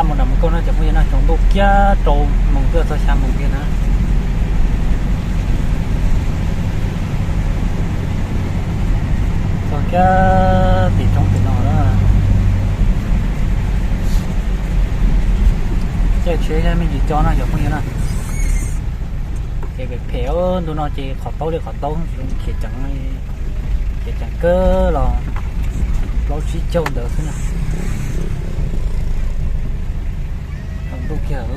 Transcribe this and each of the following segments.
Mus nram Moos Kaub no cov phooj ywg na, tsaus ntuj kiag rau moos twb txog xya moos kiag na. Txog kiag tim roob tim no na. Caij tsheb me ntsis co no cov phooj ywg na. Ces phem phem ntu no ces qhov taub li qhov taub khiav ceev, khiav ceev kawg los plaub tsib caug ntawd xwb na. Tsaus ntuj kiag.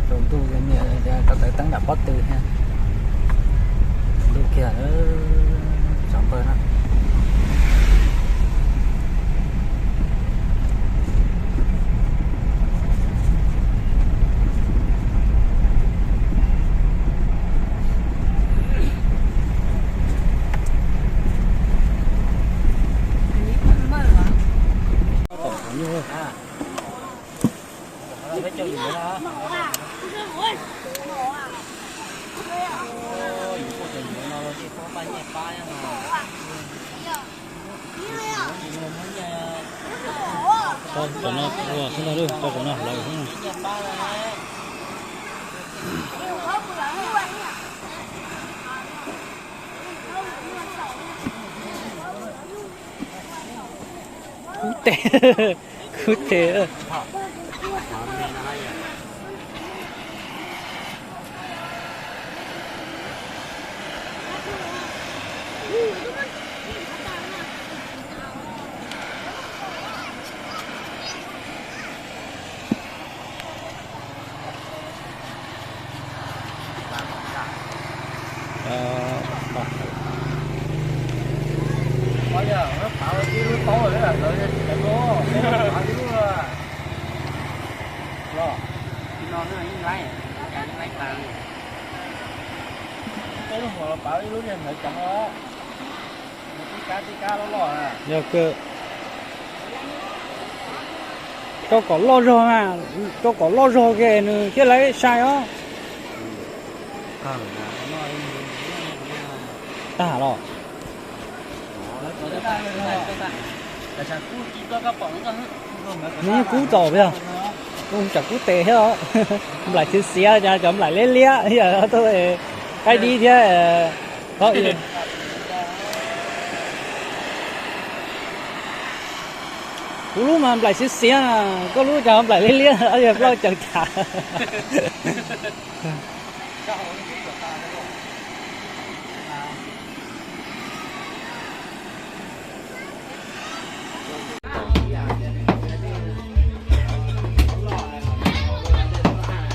Tsaus ntuj niam ko taw teeb nram pob tw thiab. Tsaus ntuj kiag, tsaus ntuj na. Rau tom no ua xwb ntag, rau tom no lawv xwb. Kub tes, kub tes. Yog kawg, rau kom loj zog mas, rau kom loj zog ke nws thiaj li sai os. Tag los. Nws yeej kub txaus yog, tsam kub tes thiab os. Nplaim xiav xiav, cov nplaim liab liab, qaib dib thiab. Kuv lub mas nplaim xiav xiav, koj lub cov nplaim liab liab, yog plaub caws cas.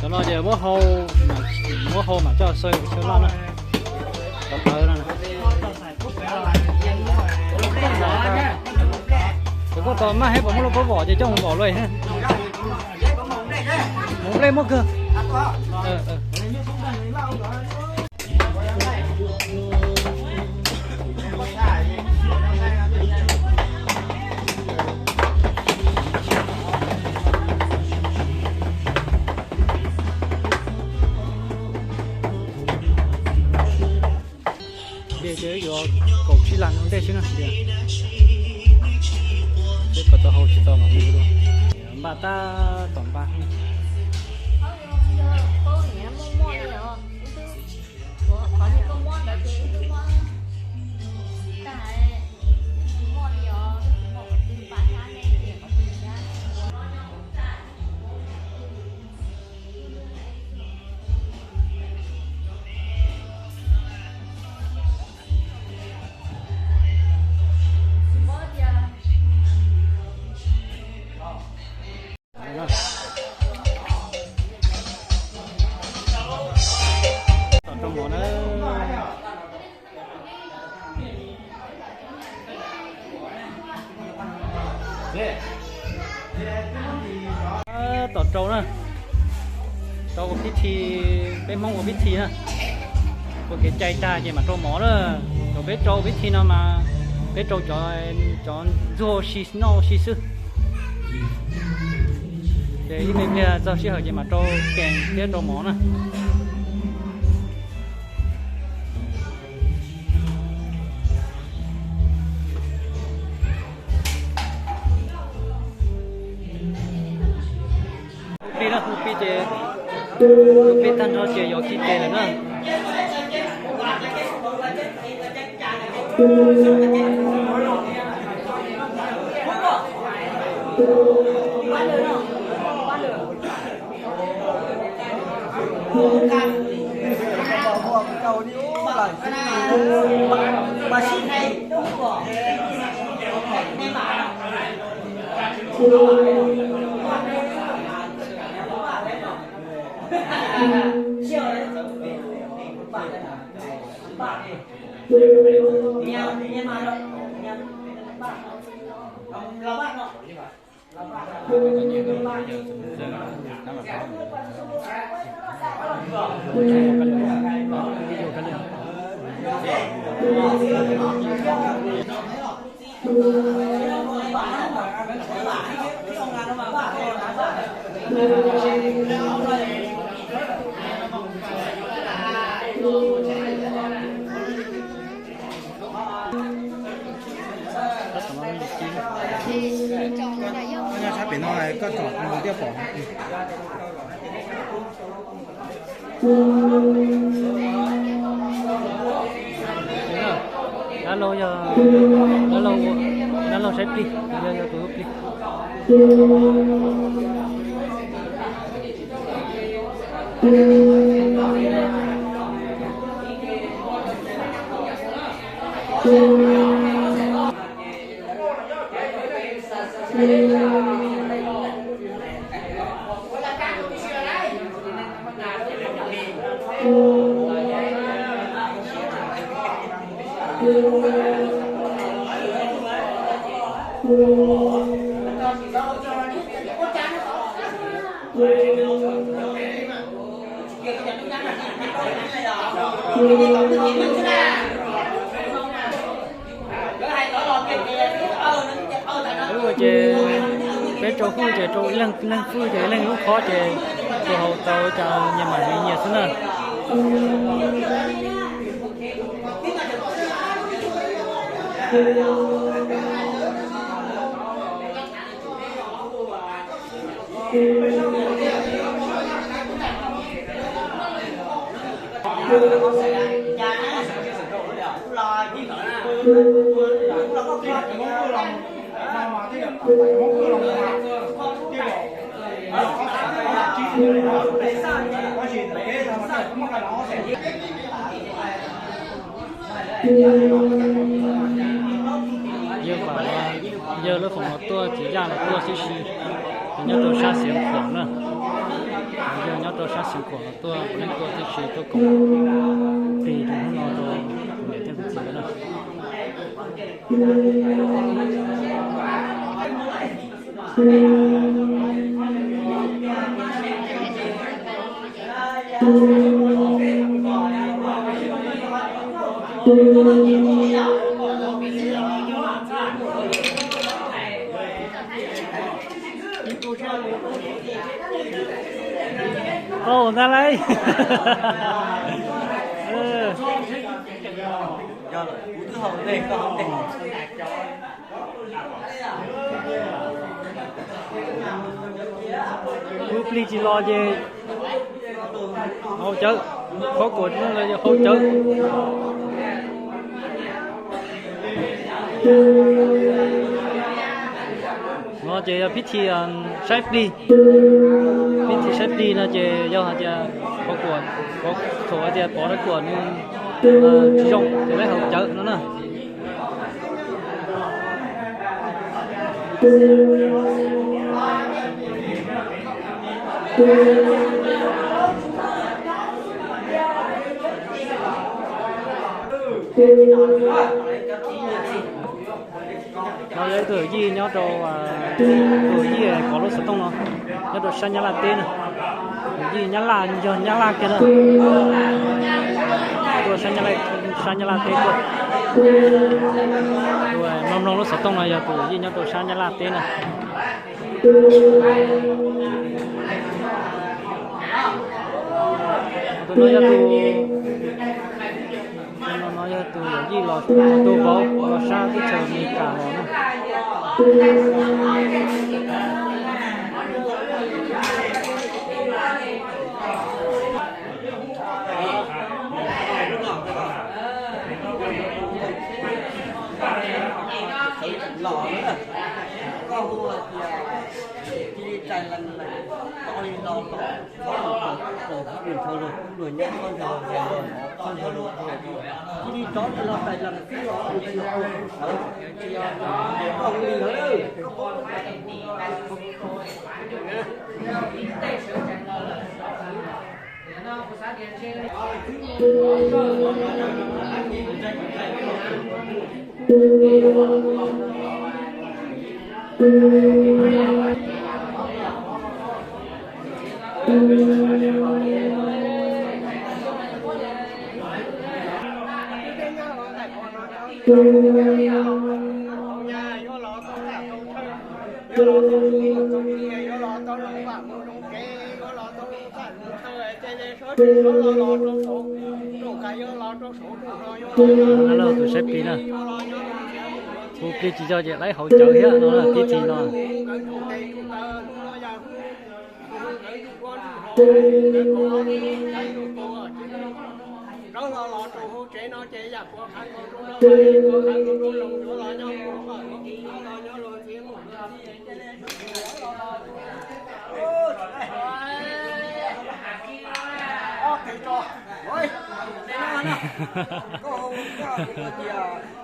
Cov no ces muab hau, muab hau mam coj xaw chaw loj na. Cov tawv no. Ces koj tos maj hab puas muab lub pob vom ces coj mus vom luaj. Mus nplej muab kawg. Ces yuav kaum tsib las ua ntej xwb na. Peb puas tau hau tsis tau mas npaj tab tom npaj. Tom rau mov na. Tom rau na, rau ua pib thi, peb Hmoob ua pib thi na. Ua kev cai tag ces mam rau mov na. Thaum peb rau pib thi no mas peb rau cov, cov ntxuag si noj si xwb. Ces ib me pliag txog sij hawm ces mam rau kees thiab rau mov na. Ces peb tag nrho ces yuav khi tes lawm na. Nyob sab pem no koj tsom kuv thiaj pom. Dab laug yog, dab laug, dab laug saib plig, yog, yog tus plig. Ces peb rau hwj ces rau ib leeg, leeg hwj ces ib leeg lub qhov ces tus haus tau cas nyias mam li nyias xwb na. Yawg, yawg lub foom los tuaj, txiv yaj los tuaj tib si, nyob rau sab Xiav Khuam na. Yawg nyob rau sab Xiav Khuam los tuaj, puav leej tuaj tib si tuaj koom tes rau hnub no rau kuv niam thiab kuv txiv na. Ntag lauj. Kuv plig tsis los ces haus cawv, qhov kuam no yog haus cawv. No ces yog pib thi saib plig, pib thi saib plig no ces yog hais tias qhov kuam, qhov thaum hais tias pov rab kuam nws tsis zoo ces lawv haus cawv no na. No yog ib tug yawm yij nyob rau, tus yawm yij kov lub xov tooj no, nyob rau sab Nyab Laj teb na. Yawm yij Nyab Laj, yog Nyab Laj kiag na. Tuaj sab Nyab Laj teb tuaj. Tus mloog mloog lub xov tooj no yog tus yawm yij nyob rau sab Nyab Laj teb na. Tus no yog tus, no yog tus yawm yij los, tus vauv los sab teb chaws Amelikas los na. Tus saib plig na, hu plig tsis tso ces laib hauv cawv thiab no tib si no.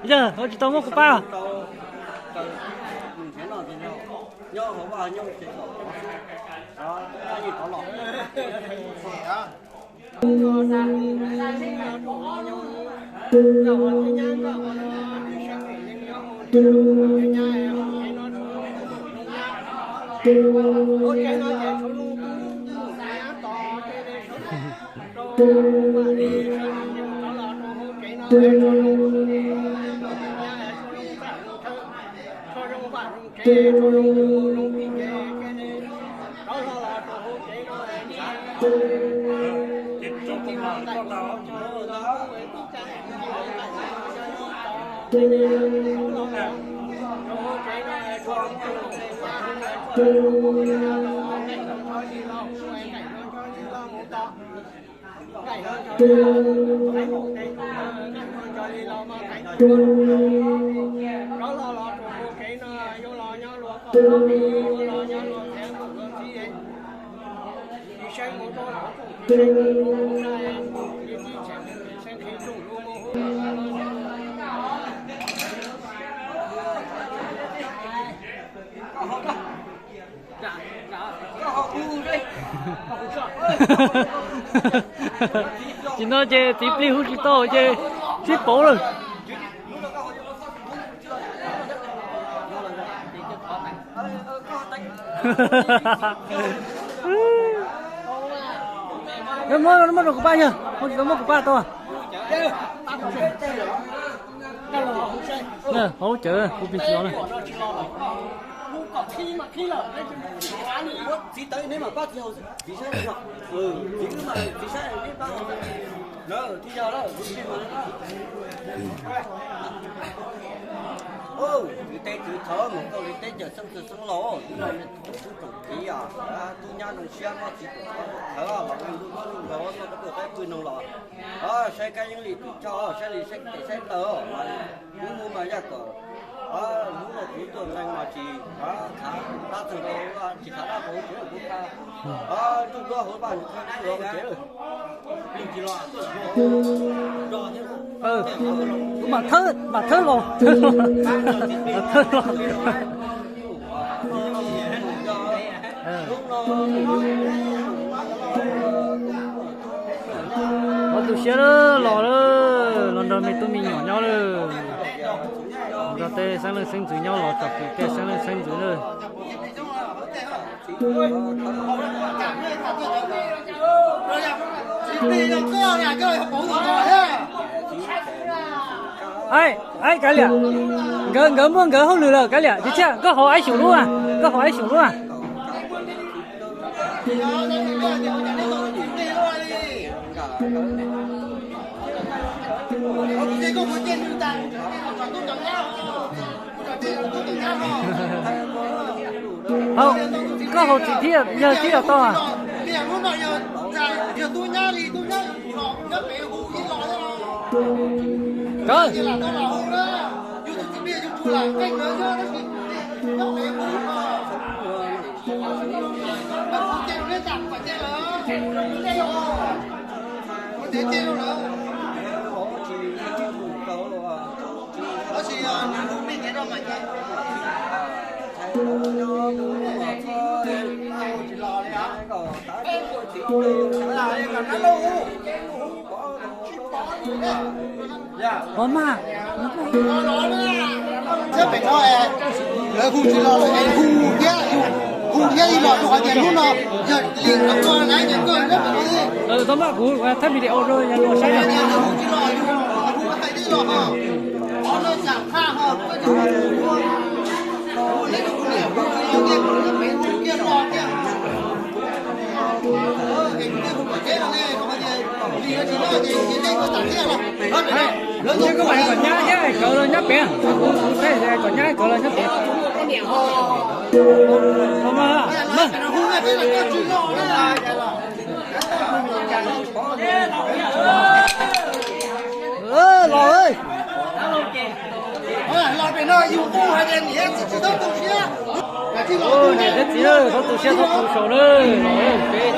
Yog, ua tsis tau muab kuv pab. Tsis no ces txiv plig hu tsis tau ces sib pauv lawm. Muab, muab rau kuv pab yog, hu tsis tau muab kuv pab tau. Hauv cawv hu plig tsis los na. Li teb tsis txhob mus koj li teb cawm xeeb txwv xeeb laus, tus no yog tub tsoom kiv, tub nyab zoo siab, muaj txiv tub thawv los ntuj muab ntuj nkaus, muaj koj tuaj qaib pw noog los. Saib kab yeeb li tim choj, saib li saib tes saib taw, hnub hnub mas yog kom hnub no kuv tuaj nqee mas tsis khav dab txeeg rau, tsis khav dab rau hauv tsev kuv kha. Ntuj duab hauv vaj ntuj duab hauv tsev. Kuv mam thawb, mam thawb los, mam thawb los. Ua tus siab lawm, los lawm, los nrog me tub me nyuam nyob lawm. Nrog tej xeeb leej xeeb ntxwv nyob los tsom kwm tej xeeb leej xeeb ntxwv lawm. Aib, aib, kav liam. Nkawd, nkawd muaj nkawd hauj lwm lawm, kav liam. Tsis txhiaj, koj haus aib xyum lub, koj haus aib xyum lub. Haus, koj haus tsis thiaj, yawg thiaj tau. Kawg. Ua mas, thiab pem no lawv hu tsis los lawm, hu thiab, hu thiab ib los rau qhov tias hnub no yog lim qhov ko na, yog koj nyob pem no. Tau mas kuv thab video rau yog luag saib. Hu tsis los, hu hais tib los ho, qhov no xam qhaj ho, kuv ua, hu neb rau kuv niam, kuv tsis los tiag, kuv nyob pem kiag los tiag. Kom nyab thiab kom nyab thiab kauv los nyob pem, kuv saib kom nyab kauv los nyob pem. Los, los. Niam thiab txiv, txhob tu siab, txhob tu saud na, los peb.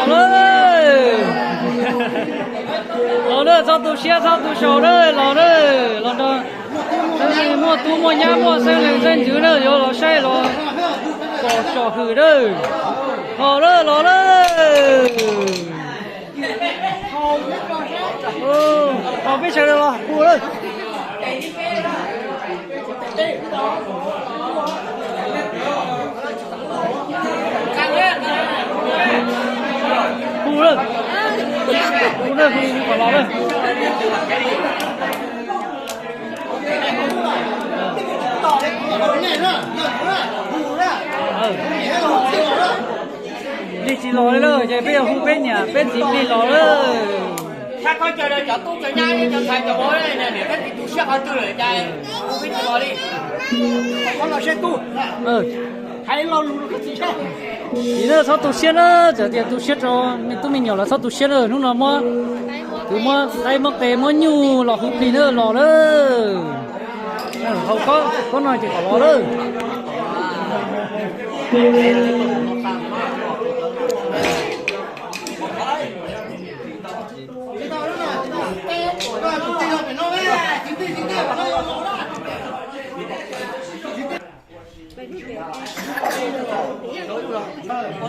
Los na, los na, txhob tu siab txhob tu saud na, los na, los na. Muaj tub muaj nyab muaj xeeb leej xeeb ntxwv na yuav los saib los kom tsom hwm na. Los na, los na. Los peb sawv daws los hu lawm. Hu lawm, hu lawm, hu kom los lawm. Lig tsis los li lawm ces peb yuav hu peb niam peb txiv plig los lawm. Txhob tu siab qhov twg lawm cas hu peb tsis los li. Txiv na, txhob tu siab na, txawm tias tu siab rau me tub me nyuam los txhob tu siab na, hnub no muab, kuv muab qaib muab qe muab nyuj los hu plig na, los lawm. Hau kob no ces kom los lawm.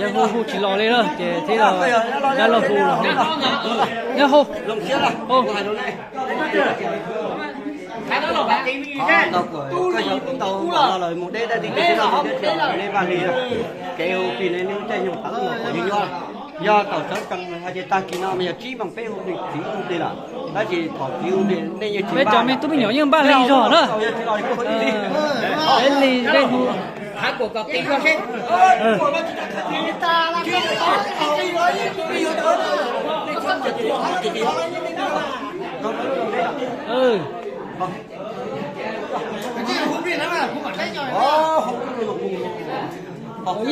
Yog hu hu tsis los li lawm ces thiaj li dab laug hu los. Nyob hu, hu. Tau kuv tau los lawm mus deb dab tsi ces thiaj li deb vaj li. Kev hu plig ne, nej caij nyoog qhov los qhov nyuaj nyuaj. Yog thaum sawv tsees hais tias tag kis no mas yog tsib moos peb hu plig, txiv hu plig lawm, tab sis thaum txiv hu plig nej yeej tsis, peb cov me tub me nyuam yeej npaj li zog na. Peb li peb hu.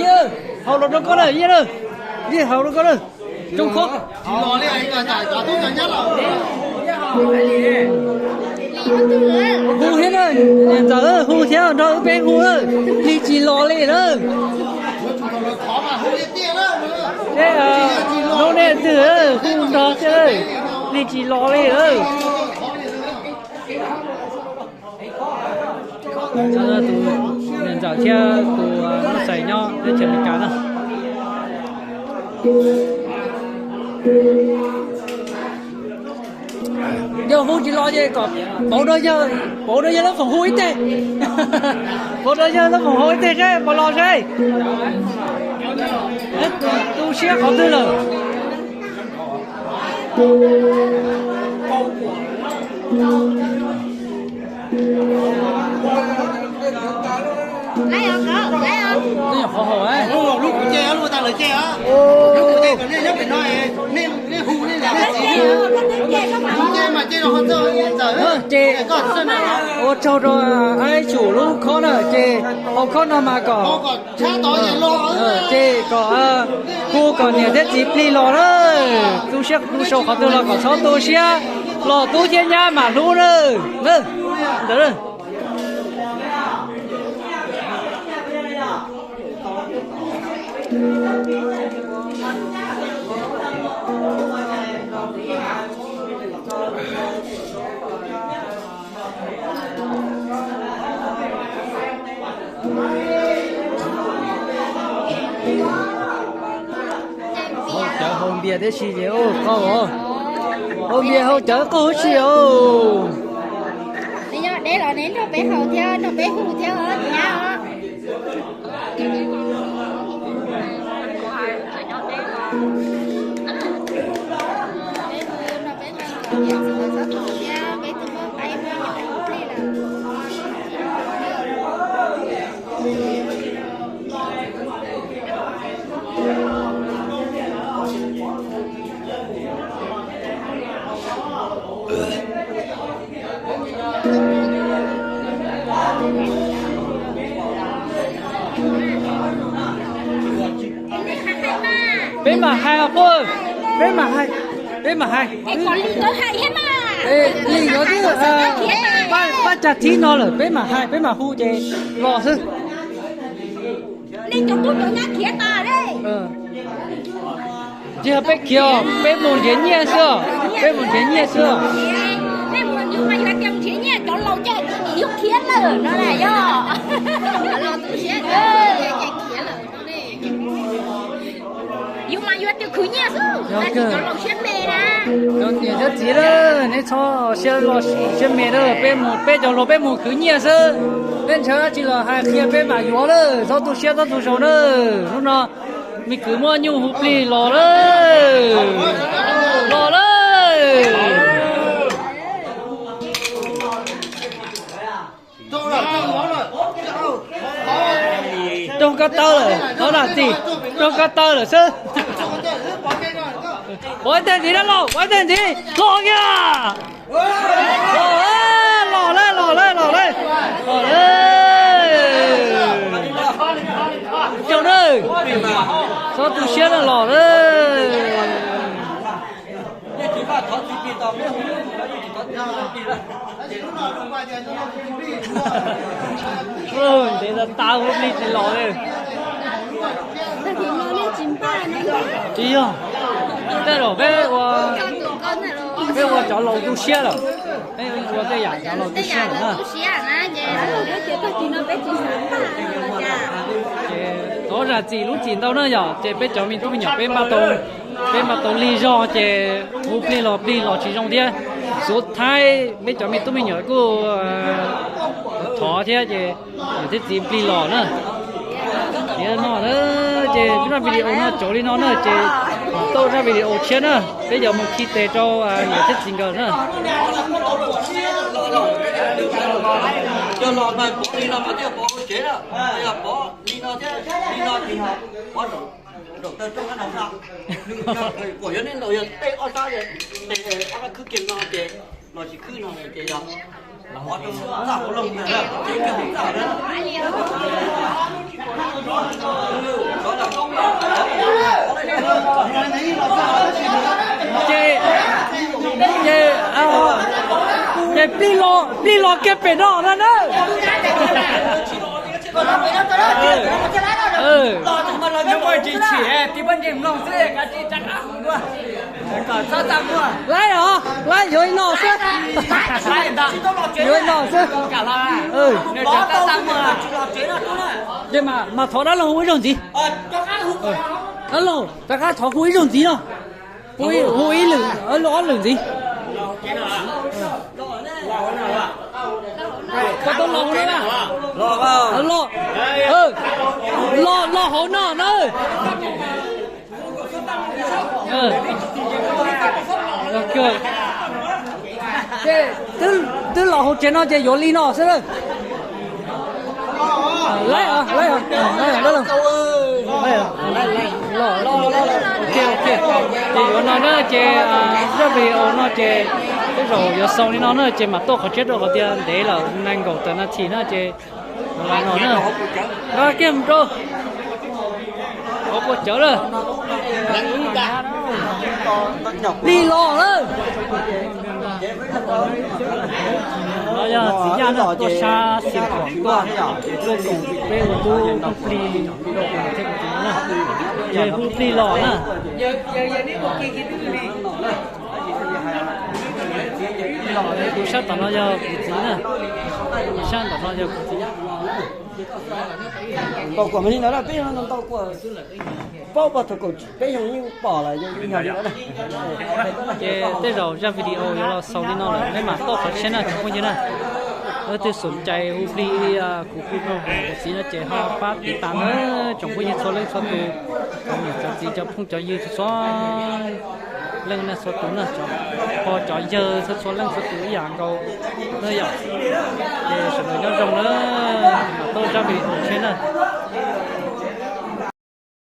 Yawg, hau los rau koj na, yawg na. Yawg hau rau koj na. Tsoo koj. Hu thiab na, niam ntxawm hu thiab nrog wb peb hu na. Plig tsis los li na. Seb lub nej twg hu nrog thiab, plig tsis los li na. Tus niam ntxawm thiab tus Hmoob Xais nyob teb chaws Amelikas na. Yog hu tsis los ces kom pauv rau yawg, pauv rau yawg lub foom hu ib teg. Pauv rau yawg lub foom hu ib teg seb puas los seb. Tu siab qhov twg lawm? Nej nyuam qhuav haus, lub kuv ce, lub tas lawv ce, lub kuv ce kom nej nyob pem no, nej hu nej niam nej txiv, kuv ce mas Ces ua tsaug rau Aib Xyum lub khob na, ces hauv khob no mas kom, ces kom hu kom niam thiab txiv plig los na. Tu siab tu sau qhov twg los kom txhob tu siab, los tub thiab nyab mam hlub na. Ntawd. Cawv haus npias tib si ces ua qaug os. Haus npias haus cawv qaug huv si os. Neb nyob deb los neb nrog peb haus thiab nrog peb hu thiab os nyab os. Peb mam hais os, peb mam hais, peb mam hais. Li yuav twb pab cag thib no lawm, peb mam hais, peb mam hu ces los xwb. Nej cov tub cov nyab khiav tas. Tsis yog peb khiav os, peb mus nrhiav nyiaj xwb os, peb mus nrhiav nyiaj xwb os. Nej mus yus mas yus hais tias nrhiav nyiaj, cov laus ces yus khiav lawm no na yog. Yus mas yus hais tias khwv nyiaj xwb, cov laus siab me na. Cov niam thiab txiv lawm, neb txhob siab loj siab me na, peb mus, peb cov hluas peb mus khwv nyiaj xwb. Peb ntshaw dab tsi los hais qhia peb mam yuav lawm, txhob tu siab txhob tu sau na. Hnub no me kwv muab nyuj hu plig los lawm, los lawm. Roog ko taw lawm, thov zam txim, roog ko taw lawm xwb. Pov ib teg ntxiv dab laug, pov ib teg ntxiv, los kiag. Los lawm, los lawm, los lawm, los lawm. Coob na, txhob tu siab na, los lawm. Ntev tas tas hu plig tsis los li. Tsis yog, tej zaum peb ua, peb ua cov laus tu siab lawm, peb ua tej yam cov laus tu siab lawm na. Ces thov zam txim lub txim ntau na yom, ces peb cov me tub me nyuam peb npaj tau, peb npaj tau lig zog ces hu plig los plig los tsis zoo thiab. Xuv thaib peb cov me tub me nyuam kuj thov thiab ces niam thiab txiv plig los na. Ces no na, ces zaj video no tso li no na, ces tau zaj video tshiab na, peb yuav mus khi tes rau niam thiab txiv nkawd na. Yog los mas pov li no mas thiaj pov tsev na, yog pov li no thiab li no ces pov zaum taw rooj no na. Kuam yog nej laus yog tej ob sab, tej ob sab khwb kiag no ces los tsis khwb no ces yog los txaj hauv loog na, ces kiag hauv txaj na. Ces, ces, ces plig los, plig los kiag pem no na na. Tsis tshim, tib poj ntseeg mloog xwb, kav tsij rov qab hu dua kom txhob txaj muag. Laib os, laib yuav li no xwb. Yuav li no xwb. Ces mas, mas thov dab laug hu ib zaug ntxiv. Dab laug, rov qab thov hu ib zaug ntxiv no. Hu ib lwm, ob lwm ntxiv. Koj tau los hauv no na. Los, los, los hauv no na. Ces twb los hauv tsev no ces yuav li no xwb. Laib, laib, laib, laib. Ces yuav no na ces zaj video no ces Tej zaum yuav xaus li no na ces mam tuaj qhov tshiab rau qhov tias ntev lawm, nees nkaum tawm nas this na ces los no na. Nqa kiag mus rau hauv paus cawv lawm. Plig los lawm. No yog txiv Yaj na, tuaj sab xim pom tuaj, tuaj koom peb ua tub hu plig rau kuv thiab kuv txiv na. Ces hu plig los na. Tus sab tom no yog kuv txiv na, sab tom no yog kuv txiv. Ntau kuam li ntawd, peb ntau kuam, paub pog thaum kaum peb xyoos yeej pom lawm, yeej yog li ntawd. Ces tej zaum zaj video yuav los xaus li no lawm, nej mam tuaj qhov tshiab na tsoom phooj ywg na. Leej twg xom cai hu plig li kuv hu rau kuv txiv no ces ho pab tiv tas na tsoom phooj ywg txhua leej txhua tus, cov niam cov txiv cov phooj cov ywg txhua txhua leej na, txhua tus na, cov pog cov yawg txhua txhua leej txhua tus ib yam nkaus na yom. Ces sawv daws nyob zoo na, mam tuaj zaj video tshiab na.